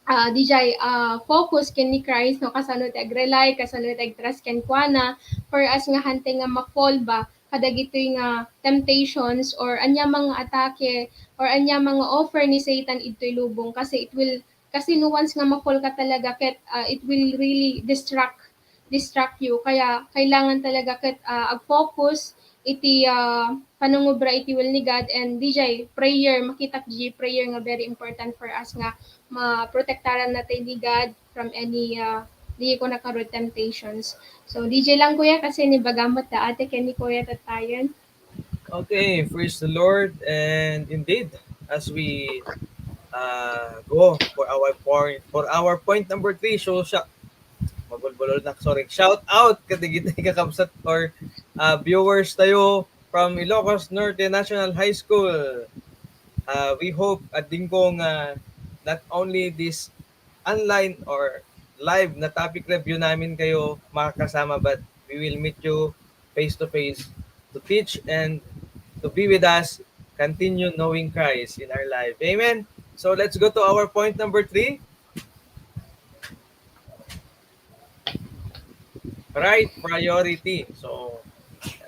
ah, di jay, ah, focus ken ni Christ, no, kasano ti ag-rely, kasano ti ag-trust kenkuana, for us nga hantay nga ma-fall ba kadagitoy nga temptations or ania man nga atake or ania man nga offer ni Satan idtoy lubong, kasi it will, kasi no once nga ma-fall ka talaga ket, ah, it will really distract, distract you. Kaya kailangan talaga ket, ah, ag-focus iti, ah, panangubra iti will ni God, and di jay prayer, makitak di jay prayer nga very important for us nga maprotektaran natay ni God from any, ah, di ko nakarod temptations. So, di jay lang, Kuya, kasi naibagan met da Ate ken ni Kuya Tatayon. Okay, praise the Lord. And indeed, as we, uh, go for our point, for our point number three, so siya, mabulbulol na, sorry. Shout out kadagiti kakabsat or, uh, viewers tayo from Ilocos Norte National High School. Uh, we hope, adingko nga not only this online or live na topic review namin kayo makakasama, but we will meet you face to face to teach and to be with us continue knowing Christ in our life. Amen. So let's go to our point number three. Right priority. So,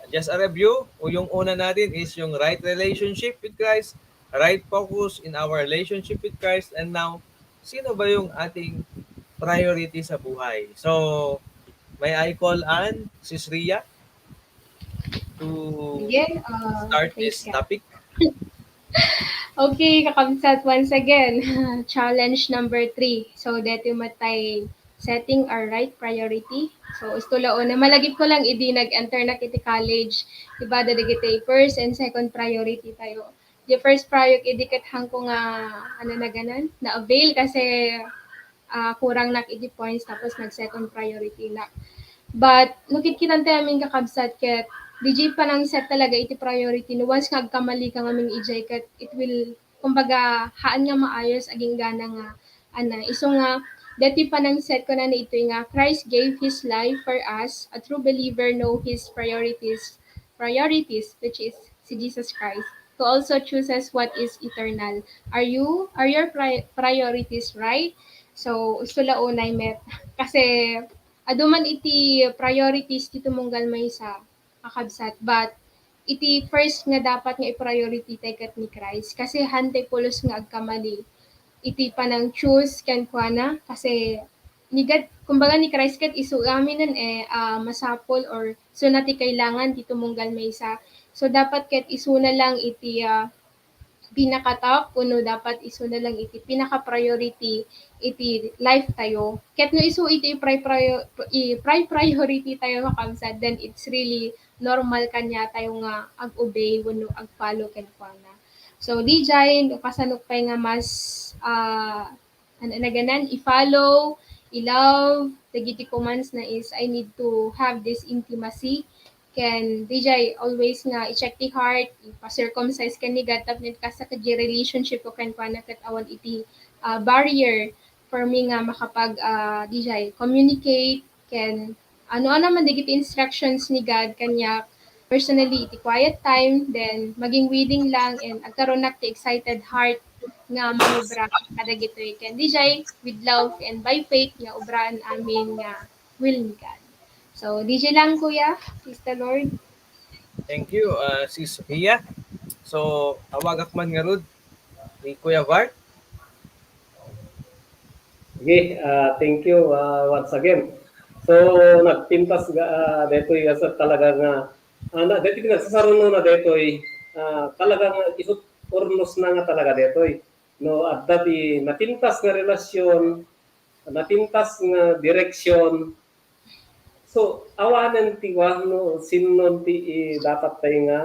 just a review, yung una natin is yung right relationship with Christ, right focus in our relationship with Christ, and now, sino ba yung ating priority sa buhay? So, may I call on Sis Ria to Again, uh, start praise this God. Topic? Okay, kakabsat, once again, challenge number three. So, deti met tay setting our right priority. So, isu la una, malagip ko lang idi nag-enter na iti college, iba da dagiti first and second priority tayo. The first priority idi ket hangko nga, ano na ganan, na-avail kasi ah, kurang nak iti points tapos nag second priority nak. But no kitkitan tayo amin kakabsat ket, D J panang set talaga iti priority no once nga agkamali ka ngamin ijay ket it will, kumbaga, haan nga maayos aging gana nga, ana, isu nga, deti panang set ko na itoy nga, Christ gave His life for us, a true believer know his priorities, priorities, which is si Jesus Christ, who also chooses what is eternal. Are you, are your pri- priorities right? So, isu la unay met. Kasi, adu man iti priorities ti tumunggal maysa, kakabsat. But, iti first nga dapat nga i-priority tay ket ni Christ. Kasi, hantay pulos nga agkamali. Iti panang choose kenkuana. Kasi, ni God, kumbaga ni Christ ket isu aminen eh, ah, masapul or isu na ti kailangan ti tumunggal maysa. So, dapat ket isu na lang iti, ah, pinaka-top, wenno dapat isu na lang iti pinaka-priority iti life tayo. Ket no isu iti pri-, prior-, i-, pri-, priority tayo, kakabsat, then it's really normal kanya tayo nga ag-obey wenno ag-follow kenkuana. So, D J, no kasano pay nga mas, ah, ano na ganan, i-follow, i-love, dagiti commands na is, I need to have this intimacy. Ken, D J, always nga i-check ti heart, ipa-circumcise ken ni God, tapno kasta ket di relationship ko kenkuana ket awan iti, ah, barrier for me nga makapag, ah, D J, communicate, ken ano-ano man dagiti instructions ni God kaniak personally iti quiet time, then maging willing lang and agkaronak ti excited heart nga mangubra kadagitoy ken D J with love and by faith nga ubraan amin nga will ni God. So, D J lang, Kuya. Praise the Lord. Thank you, uh, Sis Ria. So, awagak man ngarud ni Kuya Bart. Sige, ah, thank you, ah, once again. So, nagpintas ga, ah, detoy, ah, sa talaga nga, ah, na, detoy, nagsasaruno na detoy, ah, talaga nga isut urnos na nga talaga detoy. No, adda ti napintas nga relasyon, napintas nga direksyon. So, awanen ti wa no sinno ti i-, dapat tayo nga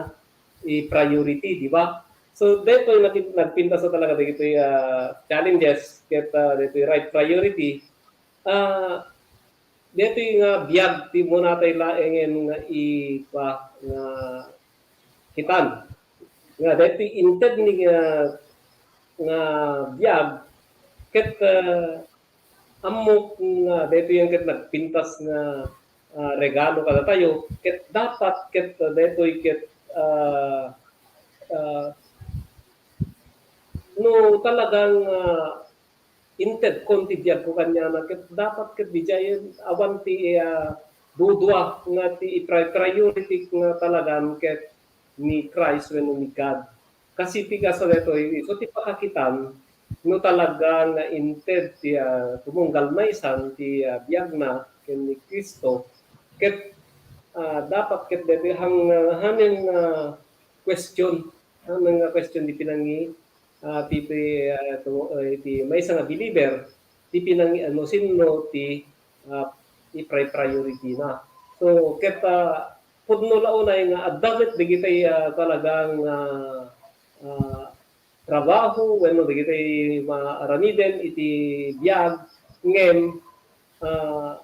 i-priority, di ba? So, detoy nagpin-, nagpintas na talaga dagitoy, ah, challenges, ket, ah, detoy right priority. Ah, detoy nga biag ti muna tay laengen nga ipa-, nga kitan. Nga detoy inted ni nga, nga biag, ket, ah, ammok nga detoy ket nagpintas nga, ah, regalo kadatayo, ket dapat ket detoy ket, ah, ah, no talagang, ah, intedkon ti biagko kaniana, ket dapat ket diay awan ti, ah, dudua nga ti i-pri-, priority nga talagan ket ni Christ wenno ni God. Kasi ti kasta detoy, isu ti pakakitan, no talaga nga inted ti, ah, tumunggal maysan ti, ah, biagna ken ni Cristo, ket, ah, dapat ket detoy hang-, hanen nga question, hanen nga question ti pinangi-, ah, ti, ti, ah, tu-, ah, ti maysa nga believer, ti pinangi-, ano, sinno ti, ah, i-pri-, priority na. So, ket, ah, pudno la unay nga adda met dagiti, ah, talagang, ah, ah, trabaho wenno dagiti maaramiden iti biag, ngem, ah,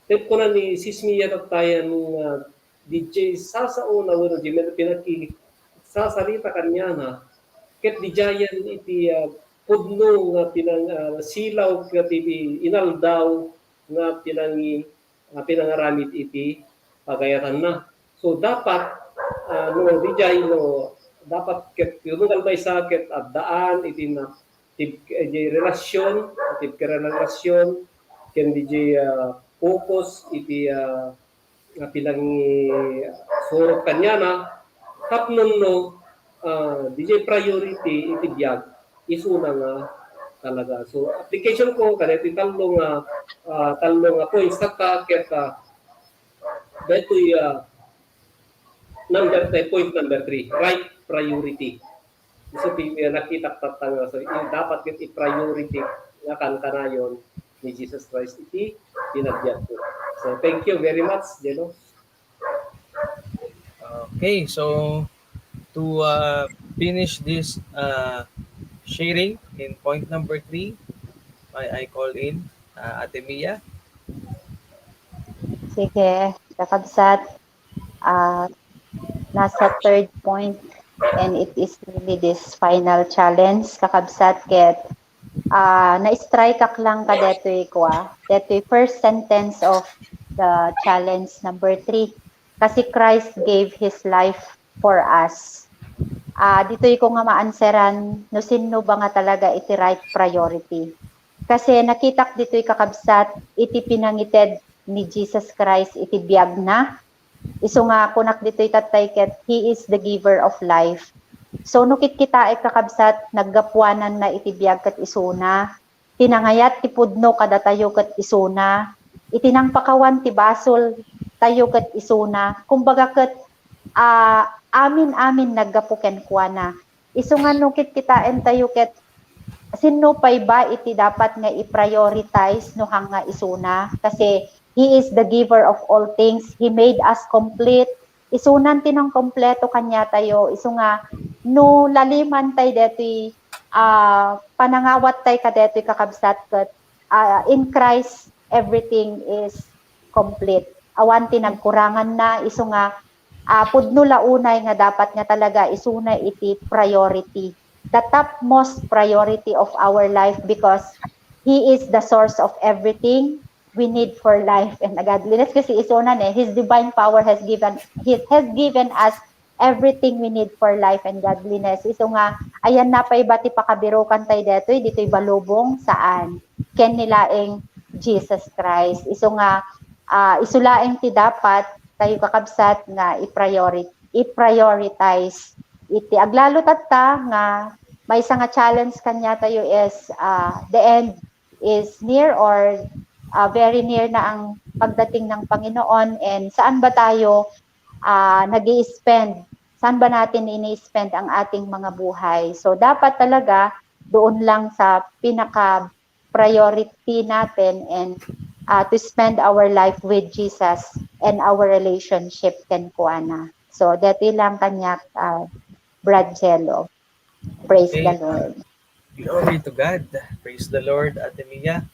ket kuna ni Sis Mia tattayen nga diay sasaona wenno diay met pinakisasarita kaniana, ket diayen iti, ah, pudno nga pinang-, ah, silaw ket iti inaldaw nga pinangi-, ah, pinangaramid iti pagayatanna. So, dapat, ah, no, diay, no, dapat ket ti uneg a maysa ket addaan iti na-, ti, ti relasyon, ti relasyon, ken diay, ah, focus iti, ah, nga pinangisurot kaniana, tapno no, ah, diay priority iti biag, isuna nga talaga. So, application ko, kadagiti tallo nga, ah, tallo nga points, tatta ket, ah, daytoy, ah, number, eh, point number three, right priority. Isu ti, eh, nakitak tatta nga, so, i-, dapat ket i-priority nga kankanayon ni Jesus Christ iti panagbiagko. So, thank you very much, Jeno. Okay, so to, uh, finish this, uh, sharing in point number three, I, I call in, uh, Ate Mia. Sige, kakabsat. Ah, nasa third point, and it is really this final challenge, kakabsat, ket, ah, na-strike ak lang kadetoy kua, detoy first sentence of the challenge number three. Kasi Christ gave His life for us. Ah, ditoy ko nga maanseran no sinno ba nga talaga iti right priority. Kasi nakitak ditoy, kakabsat, iti pinangited ni Jesus Christ iti biagna. Isu nga kunak ditoy tattay ket, He is the giver of life. So, no kitkitaek, kakabsat, naggapuananna iti biag ket isuna. Ti nangayat ti pudno kadatayo ket isuna. Iti nangpakawan ti basol tayo ket isuna. Kumbaga ket, ah, amin-amin naggapu kenkuana. Isu nga no kitkitaentayo ket, sinno pay ba iti dapat nga i-prioritize no hanga isuna? Kasi He is the giver of all things. He made us complete. Isunan ti nangkompleto kaniatayo. Isu nga no laliman tay detoy, ah, panangawat tay kadetoy, kakabsat, ket, ah, in Christ, everything is complete. Awan ti nagkuranganna, isu nga, ah, pudno la unay nga dapat nga talaga isuna iti priority, the topmost priority of our life, because He is the source of everything we need for life and godliness. Kasi isuna ne, His divine power has given, He has given us everything we need for life and godliness. Isu nga, ayanna pay ba ti pakabirukan tay detoy, ditoy balubong? Saan. Ken ni laeng Jesus Christ. Isu nga, ah, isu laeng ti dapat tayo, kakabsat, nga i-priori-, i-prioritize. Iti aglalo tatta nga maysa nga challenge kaniatayo is, ah, the end is near, or, ah, very near na ang pagdating ng Panginoon, and saan ba tayo, ah, nag-i-spend? Saan ba natin ini-spend ang ating mga buhay? So, dapat talaga doon lang sa pinaka priority natin, and, ah, to spend our life with Jesus and our relationship kenkuana. So, detoy lang kaniak, ah, Brad Jello. Praise the Lord. Glory to God. Praise the Lord, Ate Mia.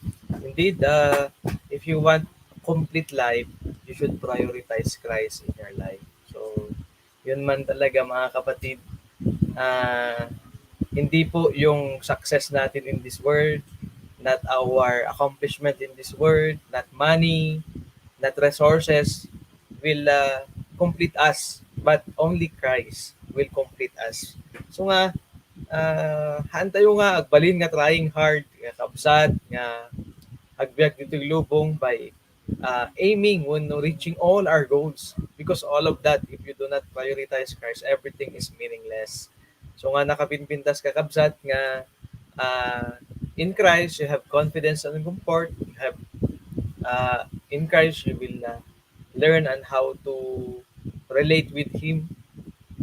Indeed, uh, if you want complete life, you should prioritize Christ in your life. So, yun man talaga, mga kapatid, ah, hindi po yung success natin in this world, not our accomplishment in this world, not money, not resources will, uh, complete us, but only Christ will complete us. So nga, ah, haan tayo nga agbalin nga trying hard, nga kabsat, nga agbiag ditoy lubong by, uh, aiming wenno reaching all our goals. Because all of that, if you do not prioritize Christ, everything is meaningless. So nga nakapinpintas, kakabsat, nga, uh, in Christ, you have confidence and comfort. You have, uh, in Christ, you will, uh, learn on how to relate with Him.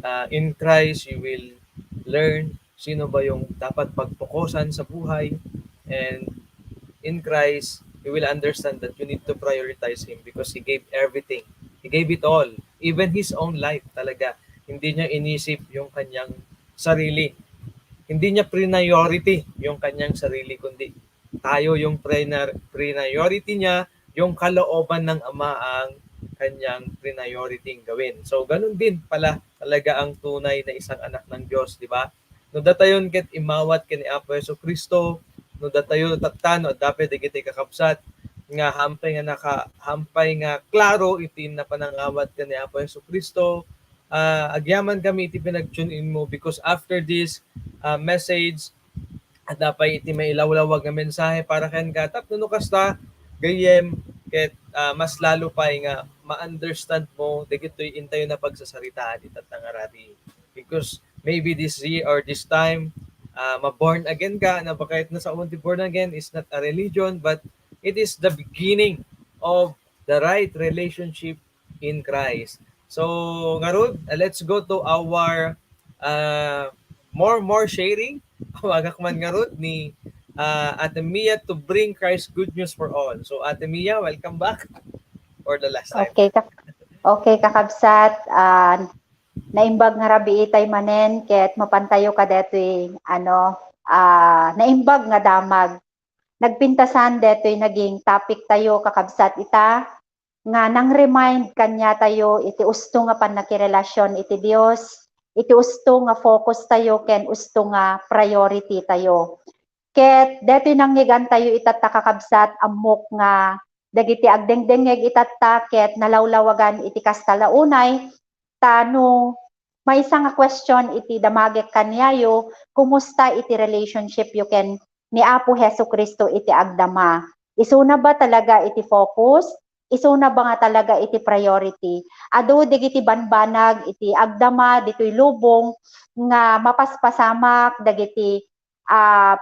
Uh, in Christ, you will learn sino ba yung dapat pagpokusan sa buhay. And in Christ, you will understand that you need to prioritize Him because He gave everything. He gave it all. Even His own life talaga. Hindi niya inisip yung kanyang sarili. Hindi niya priority yung kanyang sarili, kundi tayo yung priority niya, yung kalooban ng Ama ang kanyang priority gawin. So, ganun din pala talaga ang tunay na isang anak ng Diyos, di ba? No datayon ket immawat ken ni Apo Jesu Cristo, no datayo tatta, no adda pay dagiti kakabsat nga hampay nga naka-, hampay nga klaro iti napanangawat ken ni Apo Jesu Cristo, ah, agyaman kami iti pinag-tune in mo, because after this, ah, message, adda pay iti mailawlawag nga mensahe para kenka. Tapno no kasta, gayyem, ket, ah, mas lalo pay nga ma-understand mo dagitoy intayo nga pagsasaritaan ita nga rabii. Because maybe this year or this time, ah, ma-born again ka, na bakit na sa ti born again is not a religion, but it is the beginning of the right relationship in Christ. So, ngarud, uh, let's go to our, uh, more, more sharing. Awagak man ngarud ni, uh, Ate Mia to bring Christ good news for all. So, Ate Mia, welcome back for the last time. Okay, ka okay, kakabsat, ah, naimbag nga rabii tay manen, ket mapantayo kadetoy, ano, ah, naimbag nga damag. Nagpintasan detoy naging topic tayo, kakabsat, ita, nga nang-remind kaniatayo iti usto nga pannakirelasyon iti Dios, iti usto nga focus tayo, ken usto nga priority tayo. Ket detoy nangngegantayo itatta, kakabsat, ammok nga dagiti agdengdengngeg itatta ket nalawlawagan iti kasta la unay, ta no maysa nga question iti damagek kaniayo, kumusta iti relationship yo ken ni Apo Jesu-Cristo iti agdama? Isuna ba talaga iti focus? Isuna ba nga talaga iti priority? Adu dagiti banbanag iti agdama ditoy lubong nga mapaspasamak dagiti, ah,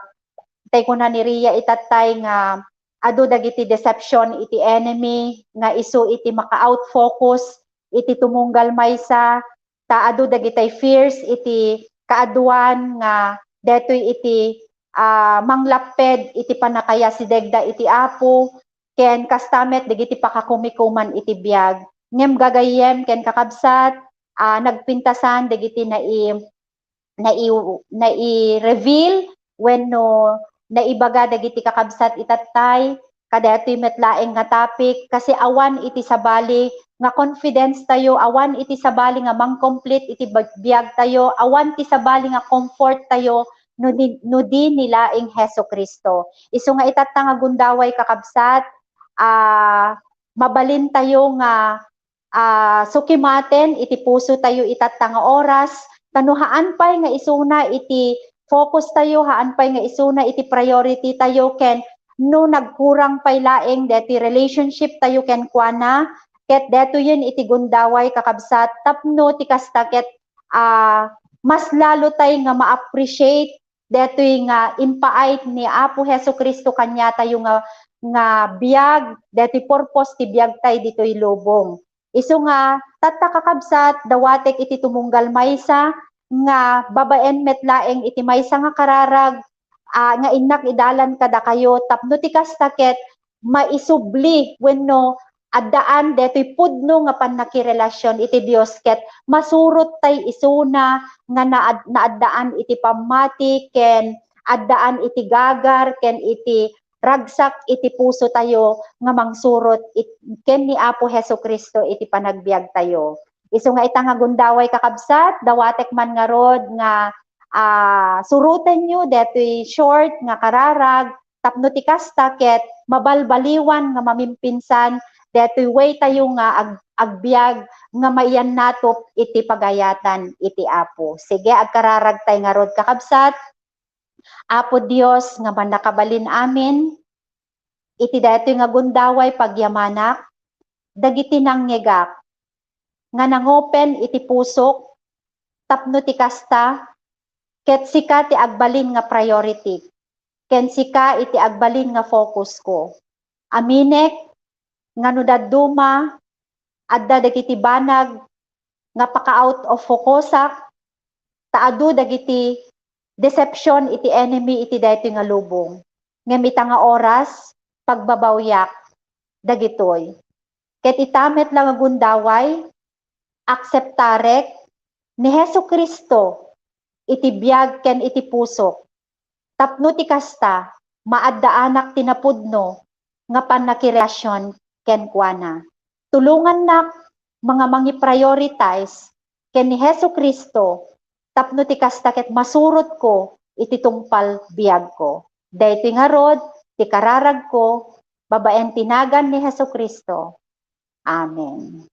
tay kuna ni Ria itattay nga adu dagiti deception iti enemy nga isu iti maka-out focus iti tumunggal maysa, ta adu dagitay fears iti kaaduan nga detoy iti, ah, manglapped iti pannakayasidegda iti Apo, ken kasta met dagiti pakakumikuman iti biag. Ngem gagayyem ken kakabsat, ah, nagpintasan dagiti nai-, nai-, nai-reveal wenno naibaga dagiti kakabsat itattay, kadaytoy met laeng nga topic, kasi awan iti sabali nga confidence tayo, awan iti sabali nga mang-complete iti bag-, biag tayo, awan ti sabali nga comfort tayo no di, no di ni laeng Jesu-Cristo. Isu nga itatta nga gundaway, kakabsat, ah, mabalin tayo nga, ah, sukimaten iti puso tayo itatta nga oras, ta no haan pay nga isuna iti focus tayo, haan pay nga isuna iti priority tayo, ken no nagkurang pay laeng deti relationship tayo kenkuana, ket detoyen iti gundaway, kakabsat, tapno ti kasta ket, ah, mas lalo tay nga ma-appreciate detoy nga impaay ni Apo Jesu-Cristo kaniatayo nga, nga biag, detoy purpose ti biag tay ditoy lubong. Isu nga, tatta, kakabsat, dawatek iti tumunggal maysa nga babaen met laeng iti maysa nga kararag, ah, nga innak idalan kadakayo tapno ti kasta ket maisubli wenno addaan detoy pudno nga pannakirelasion iti Dios ket masurot tay isuna nga naad-, naaddaan iti pammati ken addaan iti gagar ken iti ragsak iti puso tayo nga mangsurot it-, ken ni Apo Jesu-Cristo iti panagbiag tayo. Isu nga ita nga gundaway, kakabsat, dawatek man ngarud nga, ah, surotenyo detoy short nga kararag tapno ti kasta ket mabalbaliwan nga mamimpinsan detoy way tayo nga ag-, agbiag nga maiyannatop iti pagayatan iti Apo. Sige, agkararag tay ngarud, kakabsat. Apo Dios nga mannakabalin amin, iti daytoy nga gundaway pagyamanak, dagiti nangngegak nga nangupen iti pusok tapno ti kasta, ket sika ti agbalin nga priority, ken sika iti agbalin nga focus ko. Aminek nga no dadduma, adda dagiti banag nga paka-out of focusak, ta adu dagiti deception iti enemy iti daytoy nga lubong. Ngem ita nga oras, pagbabawyak dagitoy. Ket ita met la nga gundaway, akseptarek ni Jesu-Cristo iti biag ken iti pusok. Tapno ti kasta, maaddaanak ti napudno nga pannakirelasion kenkuana. Tulongannak nga mangi-prioritize ken ni Jesu-Cristo tapno ti kasta ket masurotko iti tungpal biagko. Daytoy ngarud ti kararagko babaen ti nagan ni Jesu-Cristo. Amen.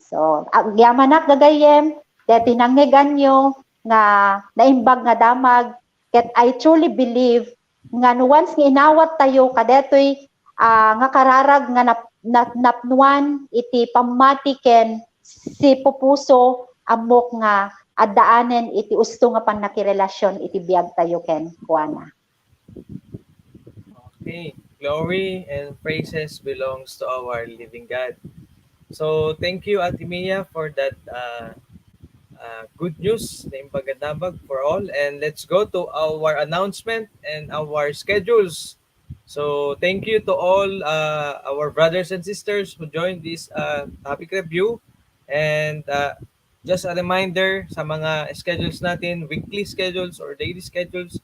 So, agyamanak, gagayyem, daytoy nangngeganyo nga naimbag nga damag, ket I truly believe nga no once nga inawat tayo kadaytoy, ah, nga kararag nga nap-, nap-, napnuan iti pammati ken sipupuso, ammok nga addaanen iti usto nga pannakirelasion iti biag tayo ken kuana. Okay. Glory and praises belongs to our living God. So, thank you, Ate Mia, for that, uh, uh, good news, naimbag nga damag for all. And let's go to our announcement and our schedules. So, thank you to all, uh, our brothers and sisters who joined this, uh, topic review. And, uh, just a reminder sa mga schedules natin, weekly schedules or daily schedules.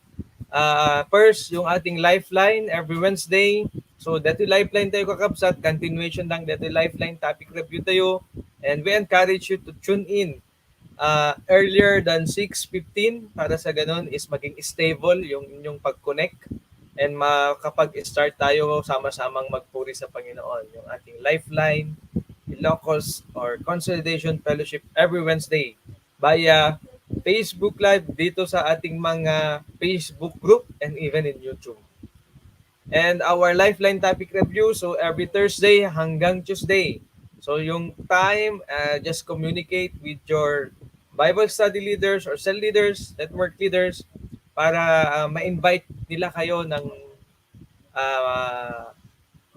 Uh, first, yung ating Lifeline every Wednesday. So, daytoy Lifeline tayo, kakabsat, continuation lang daytoy Lifeline, topic review tayo. And we encourage you to tune in, uh, earlier than six fifteen para sa ganun is maging stable yung inyong pag-connect and makapag-start tayo sama-samang magpuri sa Panginoon. Yung ating Lifeline, Ilocos or Consolidation Fellowship every Wednesday via Facebook Live dito sa ating mga Facebook group and even in YouTube. And our Lifeline topic review, so every Thursday hanggang Tuesday. So yung time, uh, just communicate with your Bible study leaders or cell leaders, network leaders, para, uh, ma-invite nila kayo ng, uh,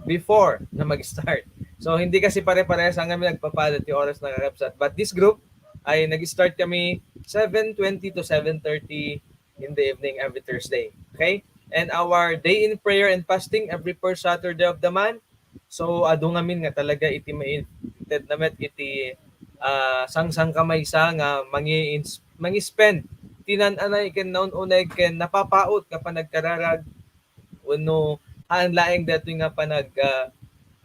before na mag-start. So hindi kasi pare-parehas ang kami nagpapalit yung oras na, kakabsat. But this group ay nag-start kami seven twenty to seven thirty in the evening every Thursday. Okay? And our day in prayer and fasting every first Saturday of the month. So, adu ngamin nga talaga iti main-, ted namet iti, ah, sangsangkamaysa nga mangi-, mangi-spend ti naan-anay ken naun-unay ken napapaut nga panagkararag wenno haan laeng daytoy nga panag-, ah,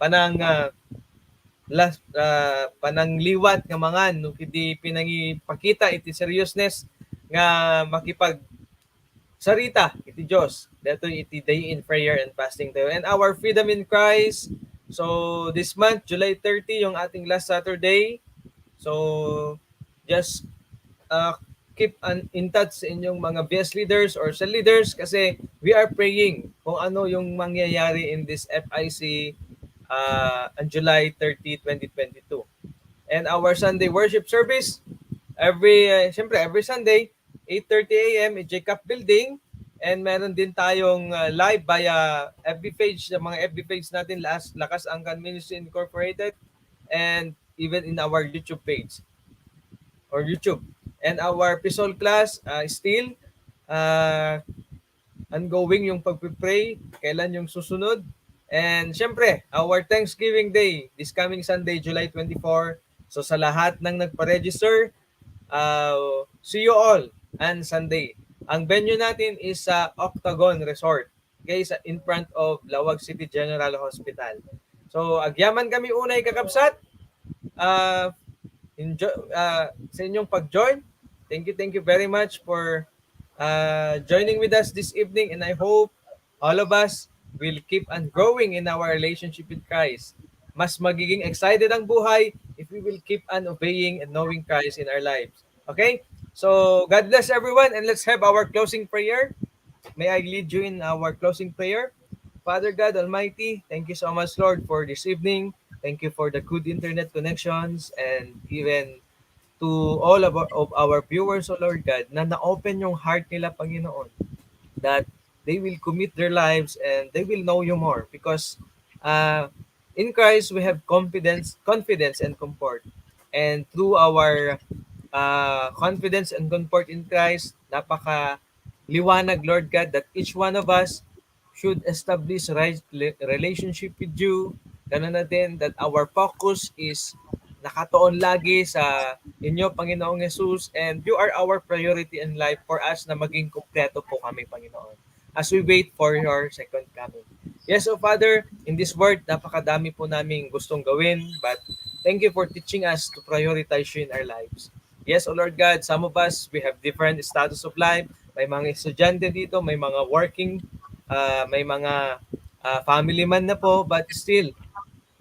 panang, ah, las-, ah, panangliwat nga mangan no, iti pinangipakita iti seriousness nga makipagsarita iti Dios. Daytoy iti day in prayer and fasting tayo. And our Freedom in Christ. So, this month, July thirty, yung ating last Saturday. So, just, uh, keep an, in touch sa inyong mga V S leaders or cell leaders kasi we are praying kung ano yung mangyayari in this F I C, uh, on July thirty, twenty twenty-two. And our Sunday worship service, every, uh, siyempre, every Sunday, eight thirty A M, in J CAP Building. And meron din tayong, uh, live via F B page, sa mga F B page natin, Las-, Lakas Angkan Ministry Incorporated, and even in our YouTube page or YouTube. And our P SOL class, uh, still, uh, ongoing yung pagpipray, kailan yung susunod. And syempre, our Thanksgiving Day, this coming Sunday, July twenty-four. So sa lahat ng nagpa-register, uh, see you all on Sunday. Ang venue natin is sa Octagon Resort, okay, sa in front of Laoag City General Hospital. So, agyaman kami unay, kakabsat. Uh, enjoy, uh, sa inyong pag-join. Thank you, thank you very much for, uh, joining with us this evening, and I hope all of us will keep on growing in our relationship with Christ. Mas magiging excited ang buhay if we will keep on obeying and knowing Christ in our lives. Okay? So, God bless everyone, and let's have our closing prayer. May I lead you in our closing prayer? Father God Almighty, thank you so much, Lord, for this evening. Thank you for the good internet connections, and even to all of our, of our viewers, O Lord God, na na-open yung heart nila, Panginoon, that they will commit their lives and they will know you more because, uh, in Christ we have confidence, confidence and comfort. And through our, uh, confidence and comfort in Christ, napaka liwanag, Lord God, that each one of us should establish right le-, relationship with you. Ganun na din that our focus is nakatuon lagi sa inyo, Panginoong Jesus, and you are our priority in life for us na maging kompleto po kami, Panginoon, as we wait for your second coming. Yes, O Father, in this word, napakadami po naming gustong gawin, but thank you for teaching us to prioritize you in our lives. Yes, O Lord God, some of us, we have different status of life. May mga estudyante dito, may mga working, ah, may mga, ah, family man na po, but still,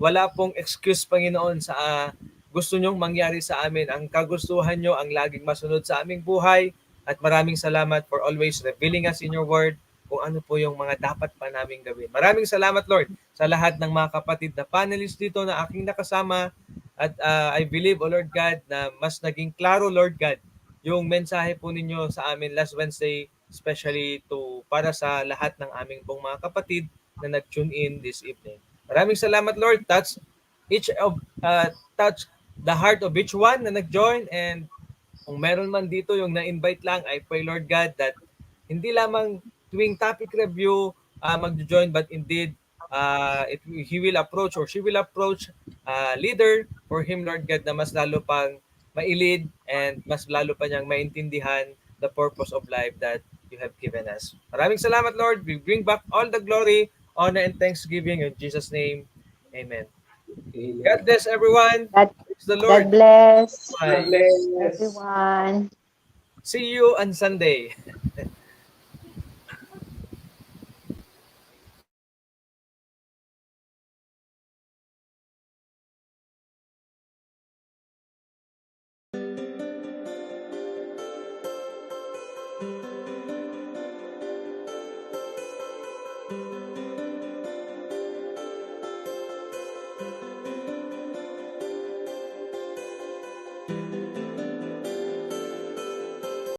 wala pong excuse, Panginoon, sa, ah, gusto niyong mangyari sa amin, ang kagustuhan niyo ang laging masunod sa aming buhay. At maraming salamat for always revealing us in your word kung ano po yung mga dapat pa naming gawin. Maraming salamat, Lord, sa lahat ng mga kapatid na panelists dito na aking nakasama. At ah, I believe, O Lord God, na mas naging klaro, Lord God, yung mensahe po ninyo sa amin last Wednesday, especially to para sa lahat ng aming pong mga kapatid na nag-tune in this evening. Maraming salamat, Lord. Touch each of uh, touch the heart of each one na nag-join, and kung meron man dito yung na-invite lang, I pray, Lord God, that hindi lamang tuwing topic review uh, mag-join, but indeed uh, it, he will approach or she will approach uh, leader for him, Lord God, na mas lalo pang mailid and mas lalo pa niyang maintindihan the purpose of life that you have given us. Maraming salamat, Lord. We bring back all the glory, honor, and thanksgiving in Jesus' name. Amen. God bless everyone. God, Praise the Lord. God bless Bye. God bless. Everyone. See you on Sunday.